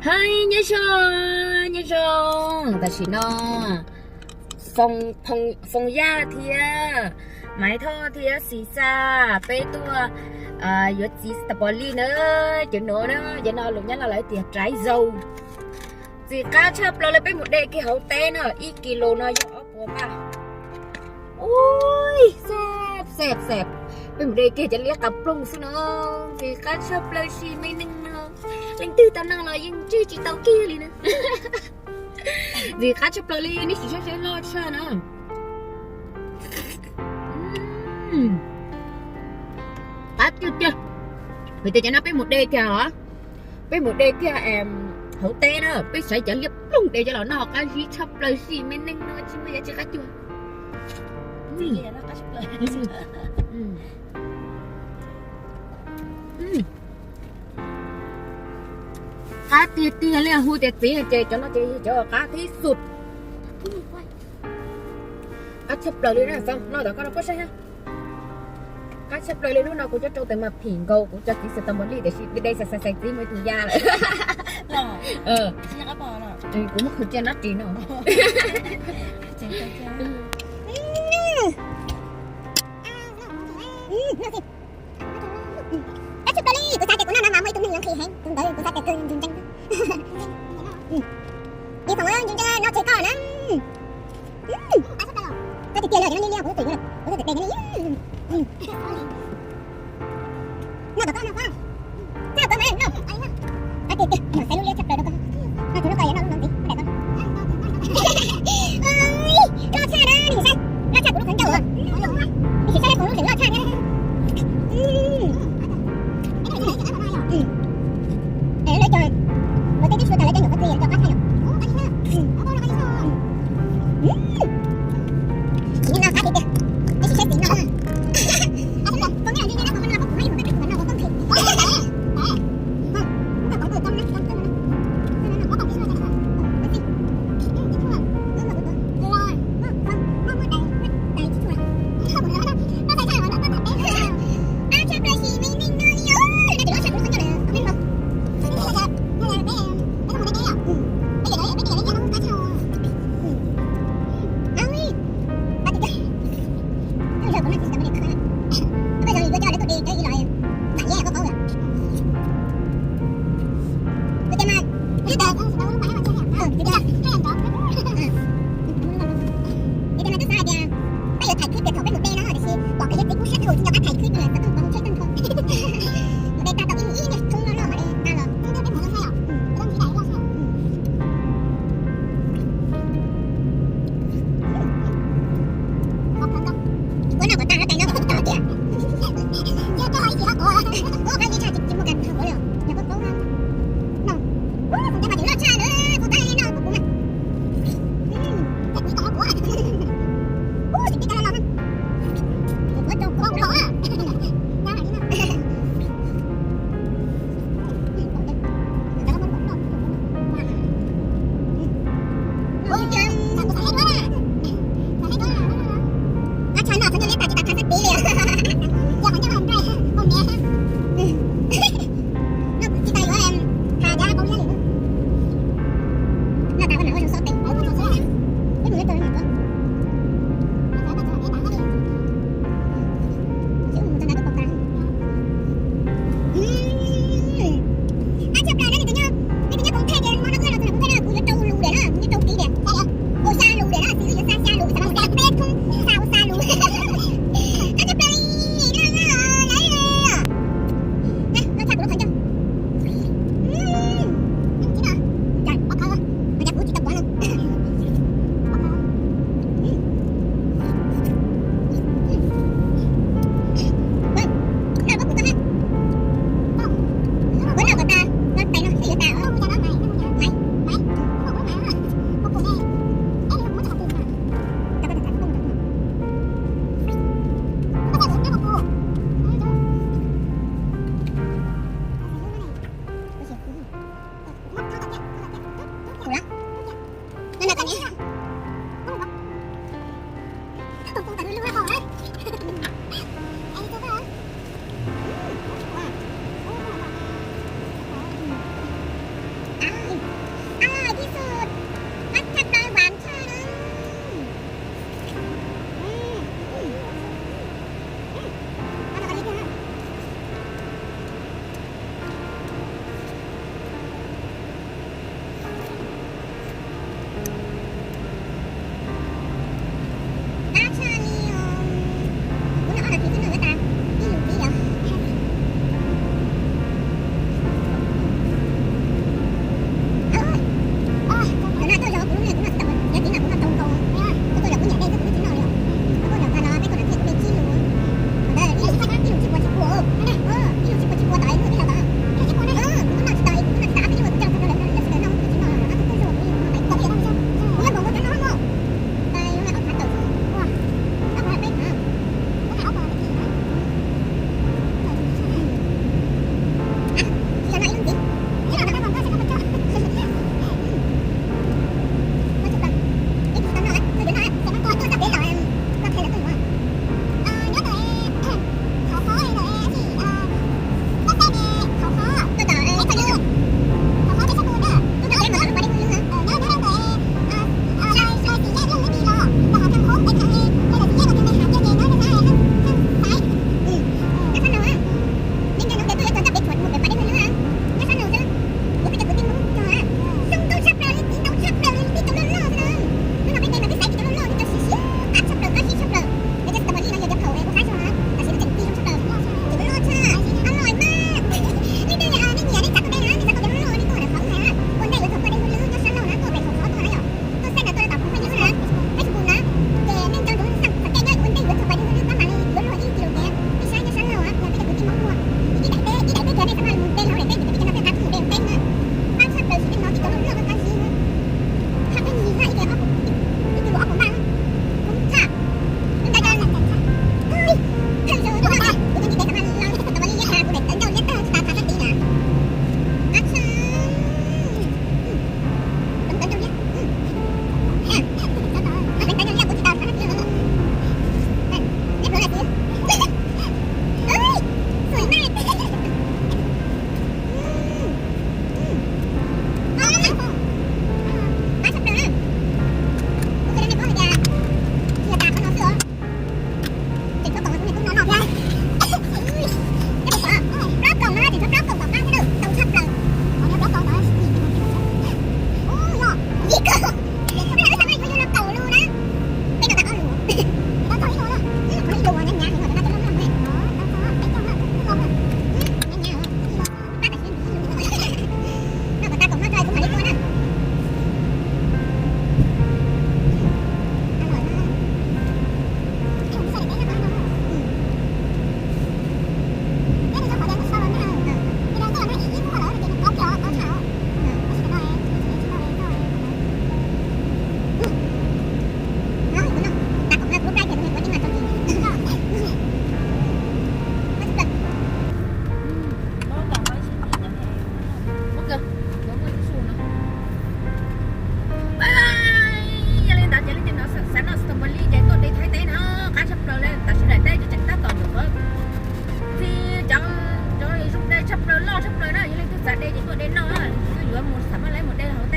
Hais nyob zoo, nyob zoo, tam sim no Foom Yaj thiab Maiv Thoj thiab Xis Xaj peb tuaj yuav txiv strawberry na. Cov nuav na, cov no lus Nyab Laj lawv tias trái dâu. Txiv qab tshaj plaws li, peb mus de kiag hauv teb na, ib kis lus no yog ob puas npaj. Ui, xab xab xab, peb mus de kiag cov liab qas ploog xwb no. Txiv qab tshaj plaws sim me neej no, leej twg tau noj los yeej ntswj tsis tau kiag li na. Txiv qab tshaj plaws li, nej sim saib seb loj tshaj na. Qab tiag tiag. Vim tias cov no peb mus de kiag os, peb mus de kiag hauv teb na, peb xaiv cov liab ploog de cov los noj, qab zib tshaj plaws sim me neej no, tsis muaj yam tsis qab cuag. Qab tiag tiag li, hu tias txiv ces cov no ces yog cov qab thib xus. Qab tshaj plaws li na, noj tom koj no puab saib. Qab tshaj plaws li, hnub no kuv coj rau tus mas phim nkaus, kuv cov txiv strawberry tiam sis de de xais xais xais txiv mus tus ya lawm. Kuv muab khaws cia nab ris no. Qab tshaj plaws li, kuv xav tias kuv noj no mas muaj ib tug neeg yuav nqhis heev, tus ntawd kuv xav tias kawg ntsws ntseeg. Ib foom ntsws ntseeg no tseg koj na. Qab tshaj plaws, koj tiag tiag li, cov no liab liab kuv twb txawm yuav, kuv twb txawm de cov no. Noj tom koj no, koj, koj mas noj. Qab tiag tiag, xaiv lub liab tshaj plaws rau koj. Noj tsuag lub koj yuav noj lub no ntxiv, koj daim koj. Loj tshaj na, nej sim saib, loj tshaj kuv lub qhov ncauj. Nej sim saib lub foom lub tseem loj tshaj thiab. Lawv cog, ua teb tib suav tas lawv cov nyuam qhuav txi cov qab tshaj yom. Txiv no qab tiag tiag, nej sim saib txiv no. Ces mas twb xav hais tias peb yuav thaij clip tias thaum peb mus de no tiam sis pom qhov yog txiv kub siab thaum tsis nco qab thaij clip li, txhob tuaj pov tseg tag nrho. Mus de tag tau ib nyuag thoob loj loj mam de tag los. Kuv noj kom tag no tais no kuv tog tiag. Kuv qab zib tshaj tsis muaj kas thaum kuv li. Yog kuv paub no, foom teb mas tseem loj tshaj na. Ces tuaj de noj, tuaj yuav mus xam maj lawv mus de hauv